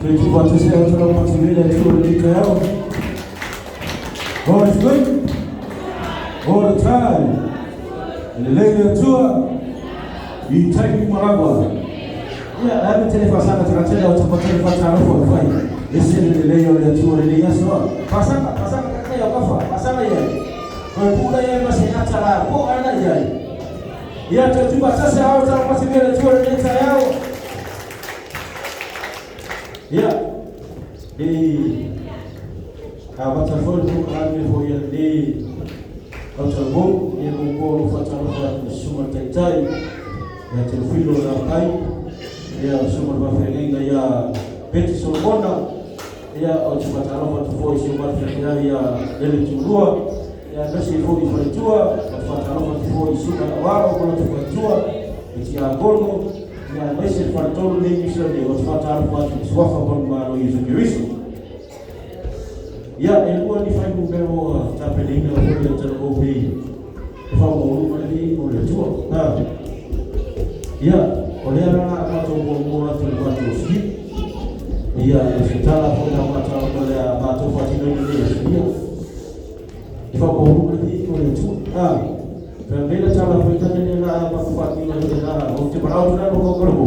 Te faatasi ai o tala matimea le Atua i lenei taeao. God is good all the time. E lelei le Atua i taimi uma lava. Ia, e ave tele faasaga takatele o tapatele faatalofa o fai. E se le lelei o le Atua i lenei aso. Faasaga, faasaga takatai o kafa, faasaga i ai. Koe pula i ai ma se ata la po ana i ai. Ia, te tu faatasi ao tala matimea le Atua i lenei taeao. Ia, le amata foi le polokalame foi a lenei tautalavou, ia muamua o lo o faatalofa atu i le Susuga i le Taitai ia Teofilo Lapai, ia Susuga i le Faafeagaiga ia Beti Solomona, ia ou te faatalofa atu foi i si o matou faifeau ia Lele Tuulua, ia aemaise foi i faletua, ou te faatalofa atu foi i Susuga i Aoao ma latou faletua, i Tiakono, Ia aemaise le faletolu lenei misa nei, ou te faatalofa atu i le Suafa manumalo o Iesu Keriso. Ia, e lua ni fuainumera ua tapenaina foi le talavou nei e faamaualuga le viiga o le Atua. Ha. Ia, o lea la a matou muamua atu i le matou skip. Ia, o se tala foi la matou le a matou faatinoina nei aso. Ia, e faamaualuga le viiga o le Atua. Ha. Fai mai le tala foi tane le la a matou faatinoina le la ou te manao atu la no kau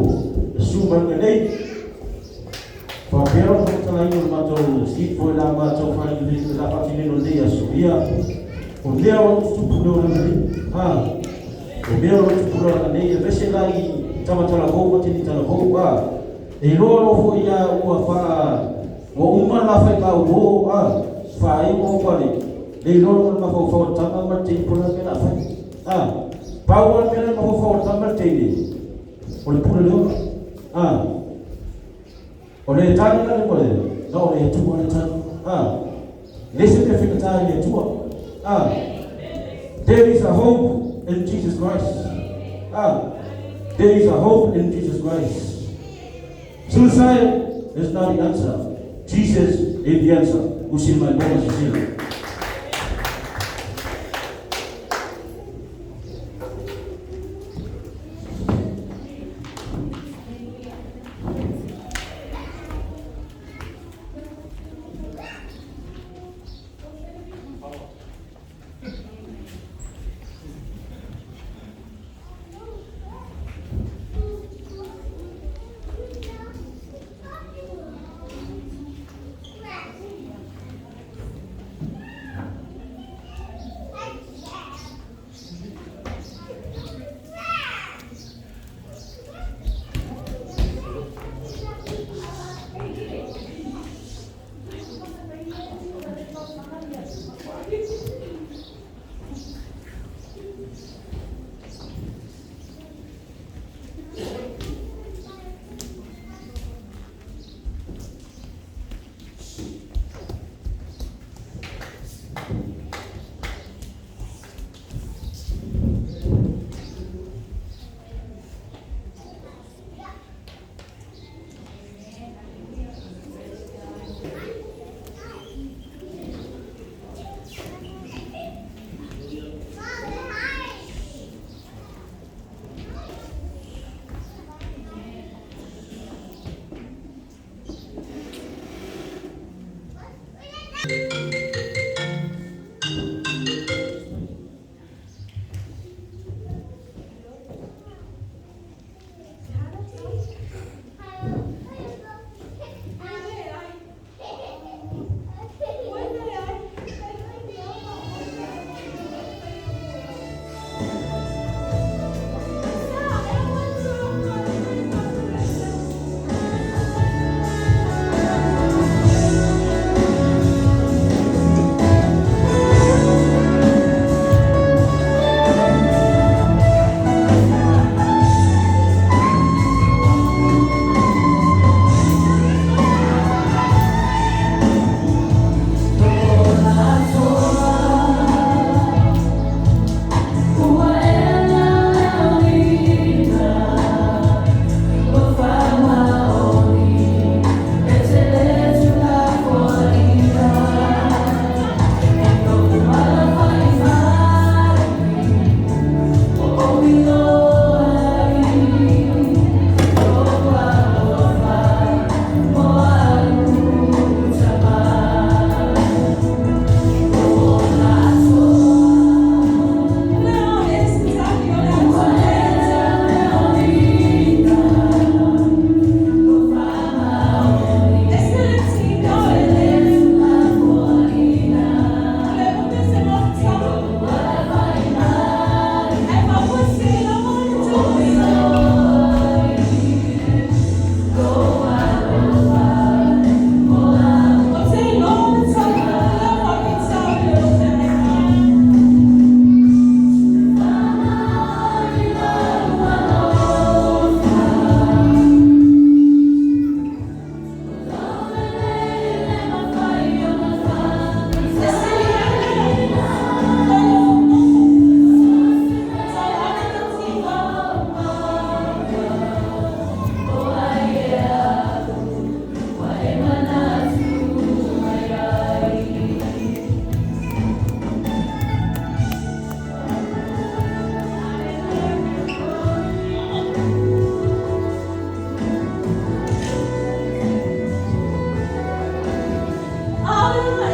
e su mai nei. Faapea ona faamatalaina o le matou skip foi la matou failele la faatinoina o lenei aso, ia, o mea o lo o tutupu leo lana nei, ha, o mea o lo o tutupu leo lana nei, aemaise la i tamatalavou ma tinitalavou, ha, e iloa loa foi ia ua faa, ua uma la faigauo, ha, faaiu o pale, le iloa loa le mafaufau o le tama ma le teine po o le a le mea la fai, ha, pau lava le mea la i le mafaufau o le tama ma le teine, o le pule le ola, ha. O le tali la le mo le, na o le Atua le tali. Ah. Le se mea faigata i le Atua. Ah. There is a hope in Jesus Christ. Ah. There is a hope in Jesus Christ. Suicide is not the answer. Jesus is the answer. Usi mai bona sisila. A o le